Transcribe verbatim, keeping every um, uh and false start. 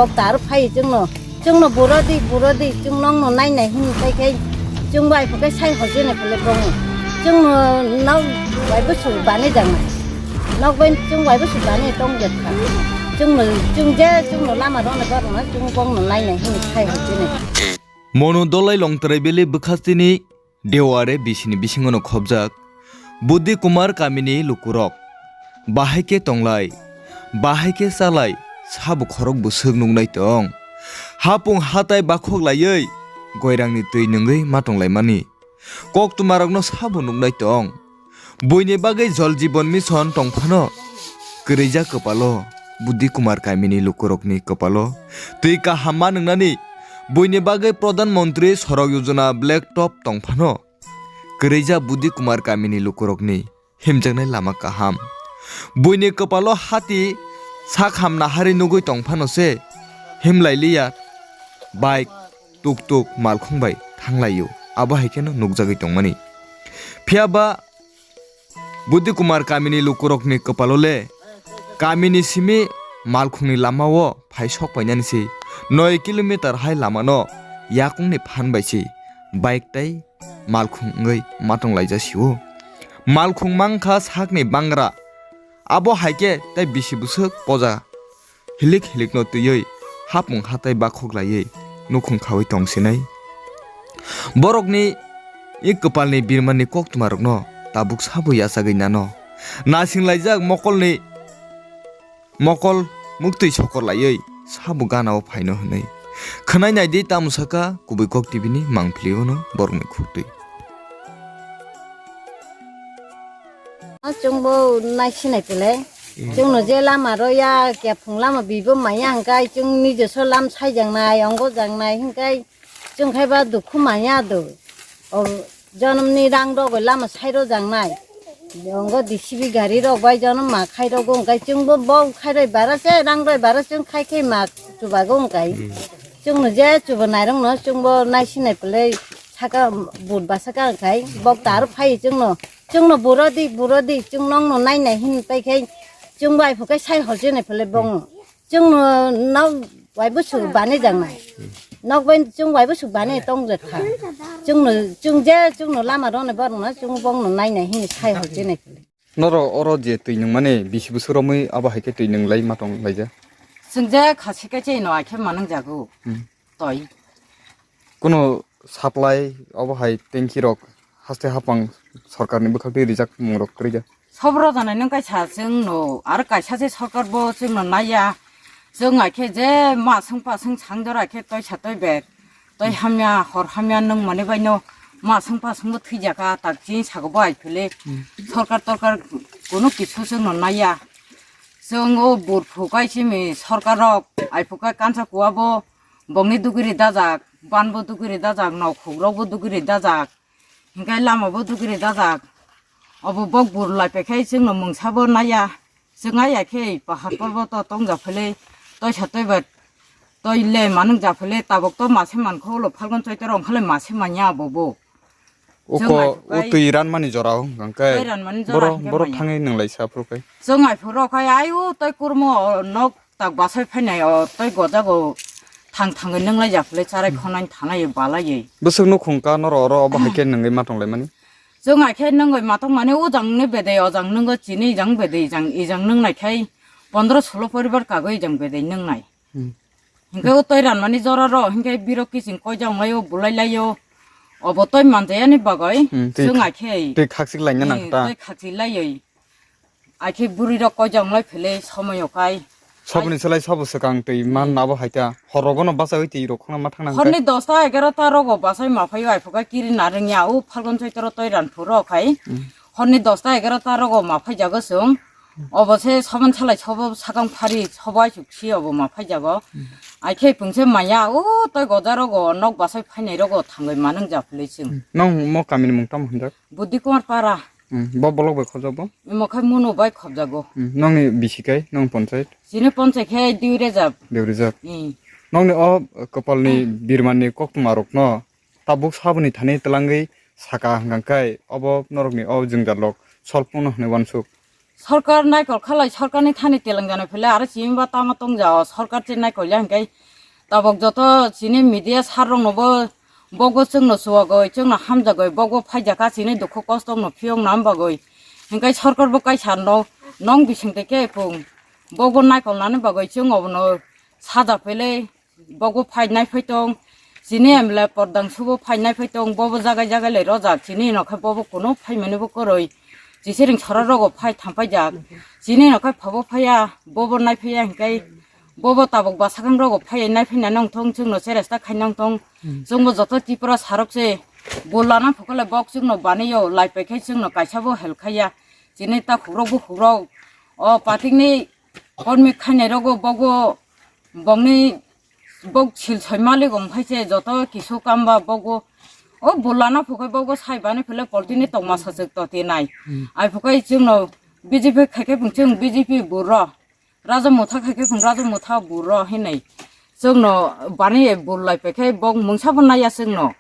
Kok tar phai chwngno, chwngno buro di, buro di, chwng nokno nai nai hwnwi phai khe chwng bai phai khe sai hor jene phele bongo. Chwngno nok bai busu bani jang nai. Nok bai chwng bai busu bani tong je kha. Chwngno, chwng je chwngno lama rwna barna chwng bongno nai nai hwnwi sai hor jene. Mono Dolai Longtrai Valley bwkhastini Deware bisini bisingono khobjak Buddhi Kumar kamini lukurok. Bahai khe tonglai, bahai khe chalai, sabo khorok bwswk nuknai tong. Hapung hatai bakhok laiwi goirangni twi nungwi ma tonglaimani. Koktwmarokno sabo nuknai tong. Buini bagwi Jal Jeevan Mission tongphano kwrwija kwpalo, Buddhi Kumar kamini lukurokni kwpalo twi kaham ma nwngnani, buini bagwi Pradhan Mantri Sadak Yojana Black Top tongphano kwrwija Buddhi Kumar kamini lukurokni himjaknai lama kaham. Buini kwpalo hati sak ham nahari nugwi tongphano se himlailiya bike, tuk tuk, malkhung bai thanglaio, abo hai kheno nukjagwi tongmani. Phiya ba Buddhi Kumar kamini lukurokni kwpalo le kamini simi malkhungni lamao phai sok painani se noi kilometer hai lamano yakungni phan bai se bike tai malkhung wngwi ma tonglaijak sio. Malkhung mankha sakni bangra, abo hai khe tei bisi bwswk poja hilik hilikno twiwi hapung hatai bakhok laiwi nukhung khaui tong sinai. Borokni i kwpalni birmani koktwmarokno tabuk sabo yachagwi nano. Nasing laijak mokolni mokol muktwi sokor laiwi sabo ganao phaino hwnwi. Khwnai naidi tamo saka kubui kok T V ni mangpili ono borokni khuktwi. Chwngbo naisinai pele. Chwngno je lama rw ya, kephung lama bibo maya hwnkhe chwng nijoso lam saijaknai, ongo jaknai hwnkhe chwng khai ba dukhu maya do. O jonomni rang rok bai lama sai rw jaknai. Ongo D C B gari rok bai jonom ma khai rw go hwnkhe chwngbo bo khai rw bara se rang rw bara chwng khai khai ma chubago hwnkhe. Chwngno je chuba nairokno chwngbo naisinai pele saka but basa ka hwnkhe bok tar phai chwngno. Chwngno buro di, buro di, chwng nokno nai nai hwnwi pai khe chwng bai phukhe sai hor jene phele bongo. Chwngno nok bai busu bani jangnai. Nok bai chwng bai busu bani tong je kha. Chwngno, chwng je chwngno lama rwna barwna chwng bongno nai nai hwnwi sai hor jene phele. Noro oro je twi nungmani bisi bwswk romwi abo hai khe twi nunglai ma tong laija? Chwng je khasi khe cheno ai khe manung jago. Hmm. Toi. Kuno supply obo hai tanki rok haste hapang sorkar ni bwkhak twi rijak mung rok kwrwi ja. Sob rok janai nung kaisa chwng no, aro kaisa se sorkar bo chwng no naiya. Chwng ai khe je masung pasung sang jora khe toi sa toi ber. Toi hamya, hor hamya nung mani bai no masung pasung bo thwi jaka tak chini sago bo ai phele. Hmm. Sorkar torkar kuno kisu chwng no naiya. Chwng o bur phukai simi sorkar rok ai phukai kansa kuwa bo bongni dugiri dajak, ban bo dugiri dajak, nok khuk rok bo dugiri dajak. Hinkhe lama bo dugiri dajak. Obo bok bur lai pekhe chwngno mungsa bo naiya. Chwng aiya khe pahar porbo to tongja phele, toisa toiba toi le manung ja phele, tabok to mase mankho ulo Phalgun Choitro ongkhale mase manya abo bo. Uko chwng ai o twi ranmani jora o hwnkhe twi ranmani jora boro, hwnkhe boro manya. Thangwi nwnglai sa phuru kai. Chwng ai phuru kai ayu toi kurmo nok tak basai phainai o tei gojago thang thangwi nwnglai japhale charai khonai thanai balai. Bwswk nukhung ka noro oro obo hai khe nwngwi ma tonglaimani? Chwng hai khe nwngwi ma tongmani ujang ni bedai ojang nwngo chini ijang bedai ijang ijang nwngnai khai pondro solo poribar kagwi ijang bedai nwngnai. Hmm. Hinkhe o toi ranmani jora ro hinkhe birok kiching koijak wnglai o bulai lai o obo toi manjayani bagwi hmm, twi chwng hai khe twi khaksik laina hmm, nang ta. Twi khaksik laiwi. Akhe bwrwi rok koijak wnglai phele somoyo kai. Saboni selai sabo swkang twi man abo hai ta. Hor rogo no bachawi twi rok khona ma thangna hwnkhe. Horni dosta egarota rogo bachai ma phaio ai phuka kiri narwngya o Phalgun Choitro toi ran phuru rok hai. Hmm. Horni dosta egarota rogo ma phaijago chwng. Obo se soman salai sobo sakang phari sobo aisuk si obo ma phaijago. Hmm. Akhe pungse maya o toi goja rogo nok bachai phainai rogo thangwi manung japhili chwng. Hmm. Nong mo kamini mung tamo hwnjak? Buddhi Kumar Para. Hmm, bo bolok bai khobjak bo? Imo khe muno bai khobjago. Hmm, nongni bisi kai, nong ponchai? Chini ponchai khe dui rejab. Dui rejab. Hmm. Nongni o kwpalni hmm, birmanni koktwma rokno tabuk saboni thani twlangwi saka hwnkha khe obo norokni o jwngjal rok solve wngno hwnwi uansuk. Sorkar naikol khalai, sorkarni thani telangjana phele aro chini ba tama tongjao, sorkar che naikol ya hingkai tabok joto chini media sar rokno bo bogo chwngno chuwagoi, chwngno hamjagoi, bogo phaijaka chini dukhu kosto no phiyok nam bagoi. Hingkai sorkar bo kaisa no nong bising tei khe phung bogo naikol nani bagoi chwng obono saja phele. Bobo phai nai phai tong, chini M L A pordang subo phai nai phai tong, bobo jagai jagai lai rojak, chini ino khe bobo kuno phai mani bo koroi, chisiring sora rogo phai tham phai jak, chini ino khe phabo phaiya, bobo nai phaiya hingkai, bobo tabok basakang rogo phai nai phai nai nong thong, chwngno cheresta khai nong thong, chwngbo joto Tripura sarok se bol lana phukole bok chwngno baniyo, lai pai khai chwngno kaisa bo help khaiya, chini ta khukrok bo khukrok, o patikni Kormi khainai rogo bogo bongni bok sil soi malik ong phai se joto kisu kamba bogo o bulana phukai bogo sai bani phele poltini tongma sachwk to tinai. Ai phukai chwngno B J P khai khe phung chwng B J P buro, Raja Motha khai khe phung Raja Motha buro hinai. Chwngno bani bul lai pai khe bok mungsa bo naiya chwngno.